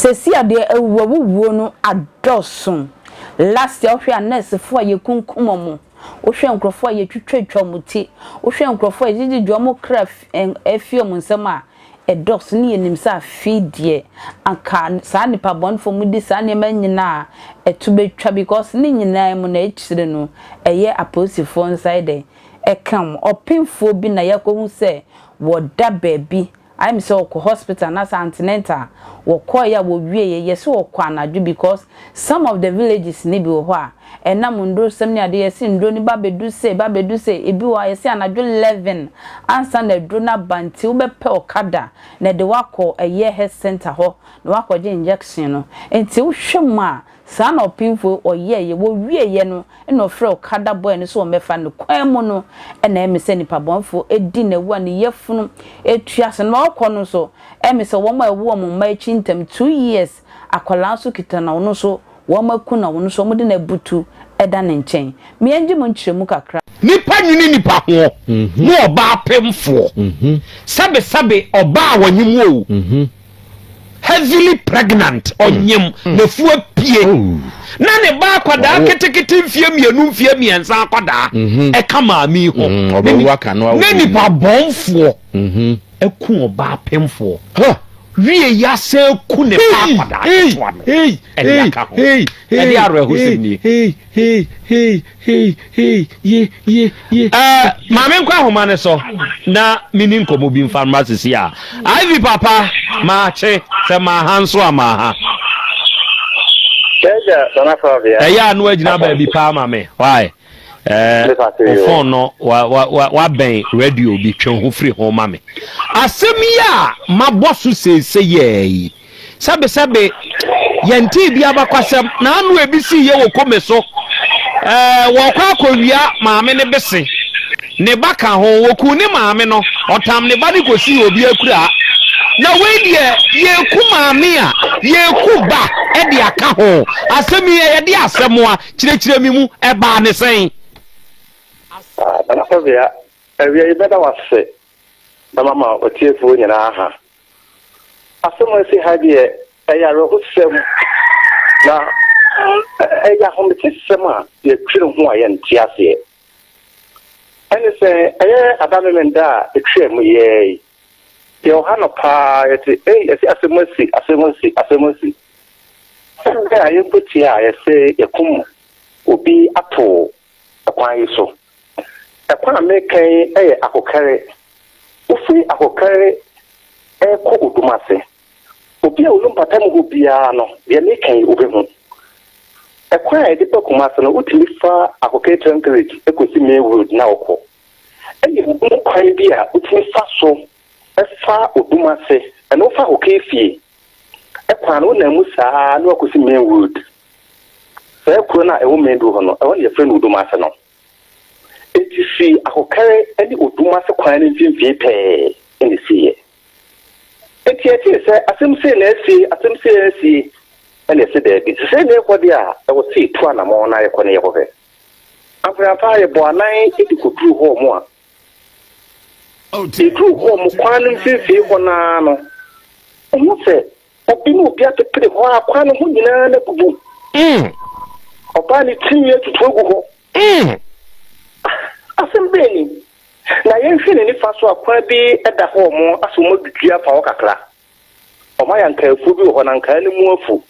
Sɛsi a deɛ awuwawuwuo no adɔɔso. Last year wohwɛ a nursefoɔ a yɛkunkum wɔn, wohwɛ nkurɔfoɔ a yɛtwitwatwa wɔn ti, wohwɛ nkurɔfoɔ a yɛgyegyegye wɔn kra fi wɔn nsam a, ɛdɔɔso ne yɛnim sɛ afei deɛ anka saa nnipa bɔnefoɔ mu di saa nneɛma nyinaa a ɛto bɛtwa because ne nyinaa mu no akyire no ɛyɛ apolisifoɔ nsa yɛ dɛn ɛka wɔn. Ɔpemfoɔ bi na yɛakɔhu sɛ wɔda baabi ayɛ me sɛ ɔkɔ hospital anaasɛ antenatal a wɔkɔeɛ a wɔwieɛ yɛse wɔkɔ anadwo because some of the villages no bi wɔ hɔ a ɛnam nnurosɛm ne adeɛ yɛse nnuro no ba bɛdu sei ba bɛdu sei ebi wɔ hɔ a yɛse anadwo 11 ansa na aduro no aba nti wobɛpɛ ɔkada na ɛde wakɔ ɛyɛ health center hɔ na wakɔgye injection no nti wohwɛ mu a Saa na ɔpemfo yi ɔyɛeɛ. Wɔwieeɛ no na ɔfrɛɛ okada boy no sɛ ɔmmɛfa no. Kwan mu no na ɛme sɛ nipabɔnefoɔ di n'awu a ne yafunu tua so. Na ɔrekɔ no nso ɛme sɛ wɔn a ɛwo wɔn mma akyi ntɛm, 2 years akwadaa nso kita na ɔno nso wɔaku no a ɔno nso wɔde no abutu da ne nkyɛn. Me yɛngye mo nkyerɛmu kakra. Nipa nwene nipa hoɔ ne ɔbaa pemfoɔ sɛbe sɛbe ɔbaa a wɔnyem o heavily pregnant ɔnyem n'afu apue na ne ba akwadaa ketekete mfie 2, mfie 3 akwadaa ɛka maame yi ho ne nipa bɔnfoɔ ɛku ɔbaa pemfoɔ wie yasa ku ne ba akwadaa ketewa no ɛde aka ho. Ɛde awerɛhosɛm nie. Maame nkɔ ahoma ne so na mini nkɔmmɔ bi mfa mmra sisi a. Ivy papa, maakye sɛ maaha nso a maaha. Ɛyɛ a no agyina baabi paa ma me why o phone no wabɛn radio bi, twe ho firi ho ma me. Asɛm yi a mabɔ so seese yɛɛ yi, sɛbesɛbe yɛntee bi abakwasɛm na ano ebi si yɛ wɔ kome so. Wɔkɔ akɔwia maame ne bese ne ba ka ho, wɔku ne maame no, ɔtam ne ba ne kɔsii obi akura. Na wei deɛ, yɛku maame a yɛku ba ɛde aka ho. Asɛm yi yɛde asɛm a kyerɛkyerɛ mi mu, ɛbaa ne sɛn? Nanafɔbea, awia yi bɛda wase na mama ɔtiefoɔ nyinaa ha. Asɛm a asi ha deɛ, ɛyɛ awerɛhosɛm na ɛyɛ ahometesɛm a yɛtwere ho a yɛnte aseɛ. Ɛne sɛ ɛyɛ adamemenda a ɛtwa mu yɛɛ yi deɛ ɔha no paa, yɛte ei, yɛsɛ asɛm asi, asɛm asi, asɛm asi. Sɛ a yɛmpo tie a yɛsɛ yɛkum obi ato ɛkwan yi so. Ɛkwan a meka yi yɛ Akokɛre. Wofiri Akokɛre ɛrekɔ Odumase. Obi a ɔnu mpata mu hɔ biara no, deɛ meka yi wobɛhu. Ɛkwan a yɛde ba Kumase no, wotumi fa Akokɛre Tranquility kɔsi main road na wokɔ. Ɛyɛ mu kwan bi a wotumi fa so ɛfa Odumase, ɛno wofa Akokɛre fie. Ɛkwan no wonam mu saa na wakɔsi main road. Saa kuro no a ɛwɔ main road hɔ no, ɛhɔ na yɛfrɛ no Odumase no. Eti fi Akokɛre ne Odumase kwan no mfimfini pɛɛ ɛna esiiɛ. Eti ɛte sɛ asɛm sei na asie, asɛm sei na asie, ɛna ɛsɛ daabi. Sɛ na ɛkɔ deɛ a, ɛwɔ sɛ etu anamɔ na yɛkɔ ne yɛkɔhwɛ. Amperampa yɛbɔ anan de kɔduru hɔ mo a, yɛduru hɔ mo kwan no mfimfini hɔ naa no, ɔmo sɛ obi ne obi apepere hɔ a kwan no ho nyinaa na bubu. Ɔbaa ne tirinwi atutu agu hɔ. Asɛm bɛn ni? Na yɛnhwɛ ne nifa so a, kwan bi da hɔ mo asɛ ɔmo adwidwi afa hɔ kakra. Ɔmo ayɛ nkaafuo bi wɔ hɔ na nkaa no mu afu.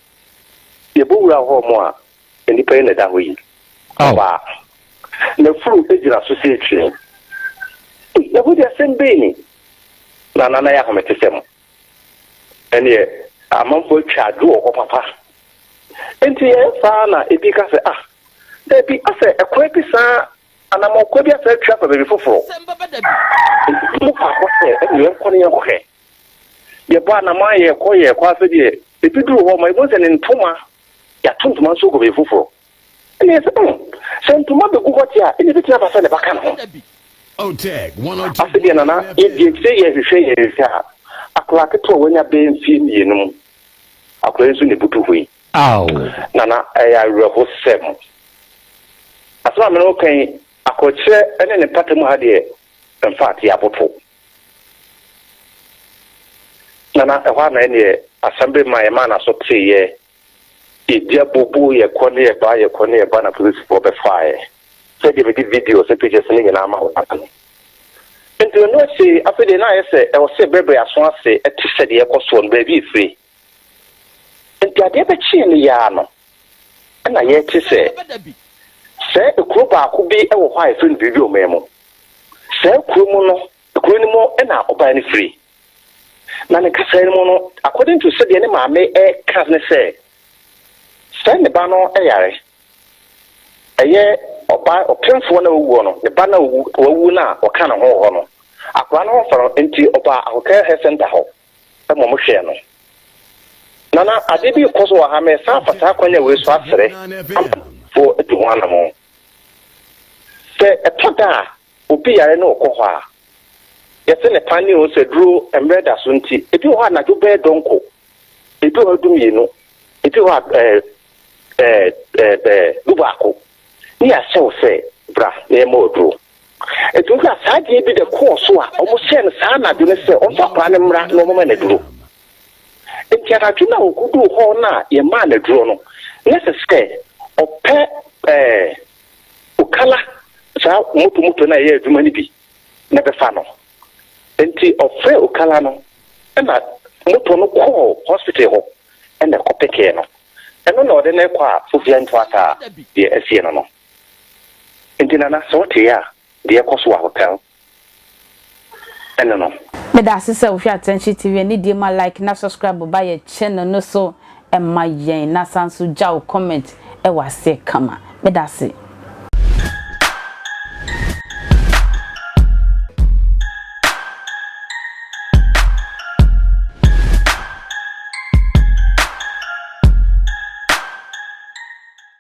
Yɛbɛwura hɔ mo a, nnipa yi na ɛda hɔ yi. Ɔbaa. N'afuru gyina so sɛ etwie. Yɛho de asɛm bɛn ni? Na nana yɛ ahometesɛm. Ɛneɛ amanfoɔ atwa adwo wɔ hɔ papa. Nti yɛyɛ saa na ebi ka sɛ, ah, dabi, asɛ ɛkwan bi saa anammɔnkwa bi asa atwa afa baabi foforɔ. Nti mu fa hɔ sɛ ɛne yɛnkɔ ne yɛnkɔhwɛ. Yɛbɔ anammɔ a yɛkɔ yɛkɔ afɛ deɛ ebi duru hɔ ma ebi sɛ ne ntoma yɛato ntoma nso gu baabi foforɔ. Ɛne yɛsɛ sɛ ntoma bɛgu hɔ deɛ a, ɛne ebɛtumi aba sɛ ne ba ka ne ho. Afei deɛ nana yɛdi akyire, yɛhwehwɛ yɛhwehwɛ a, akwadaa ketewa a wanya bɛyɛ mfie 2 mu, akwadaa yi nso ne butu hɔ yi. Nana, ɛyɛ awerɛhosɛm. Asɛm a mene wo kan yi, akɔkyerɛ ne ne mpata mu ha deɛ, in fact, yɛaboto. Nana, ɛhɔ a na ɛneɛ Asɛm bi ma yɛmaa n'aso teeɛ. Yɛdi abooboo, yɛkɔ ne yɛba, yɛkɔ ne yɛba na polisifoɔ bɛfaeɛ. Sɛdeɛ mede videos ne pictures no nyinaa ma wo dada no. Nti ɛno akyi, afei deɛ na ayɛ sɛ ɛwɔ sɛ yɛbrɛbrɛ aso ase te sɛ deɛ ɛrekɔ soɔ no, baabi ɛfiri. Nti adeɛ bɛkyee no yi ara no, ɛna yɛte sɛ sɛ kuro baako bi wɔ hɔ a yɛfrɛ no Biribi Ɔman mu. Saa kuro mu no, kuro no mu na ɔbaa no firi. Na ne kasaa no mu no, according to sɛdeɛ ne maame reka ne sɛ, sɛ ne ba no yare, ɛyɛ ɔba ɔpemfoɔ no a ɔwuo no, ne ba no a wawu no a ɔka ne ho wɔ hɔ no, akwadaa no ho mfa no nti ɔbaa Ahokɛ Health Center hɔ ma wɔhwɛɛ no. Nana, adeɛ bi rekɔ so wɔ ha, meresan afa saa kwan a wei so asrɛ ama foɔ atu ho anamɔn. Sɛ ɛtɔ da a obi yare na ɔkɔ hɔ a, yɛse ne pane o, sɛ duro mmerɛ da so nti, ebi wɔ hɔ a anadwo bɛyɛ dɔnko, ebi wɔ hɔ dumienu, ebi wɔ hɔ a ɛɛ ɛɛ ɛɛ dubaako, ne yɛahyɛ wo sɛ bra na yɛmma wo aduro. Enti wohwɛ a saa adeɛ bi na ɛkɔɔ so a wɔhyɛɛ no saa anadwo no sɛ ɔmfa akwadaa no mmra na wɔmma no aduro. Enti anadwo no a ɔkɔduu hɔ no a yɛmaa no aduro no, na ɛsɛ sɛ ɔpɛ ɛɛ Okala, saa moto moto no a ɛyɛ adwuma no bi na ɛbɛfa no. Enti ɔfrɛɛ Okala no ɛna moto no kɔɔ hospital hɔ ɛna ɛkɔpekee no. Ɛno na ɔde no rekɔ a Fofia ntoataa deɛ asie no no. Enti Nana sɛ wote a deɛ ɛkɔ so wɔ hotel ɛne no. Medase sɛ wohwɛ Attention TV anidie ma like na subscribe ba yɛ channel no so ma yɛn na san so gya wo comment wɔ aseɛ kama. Medase.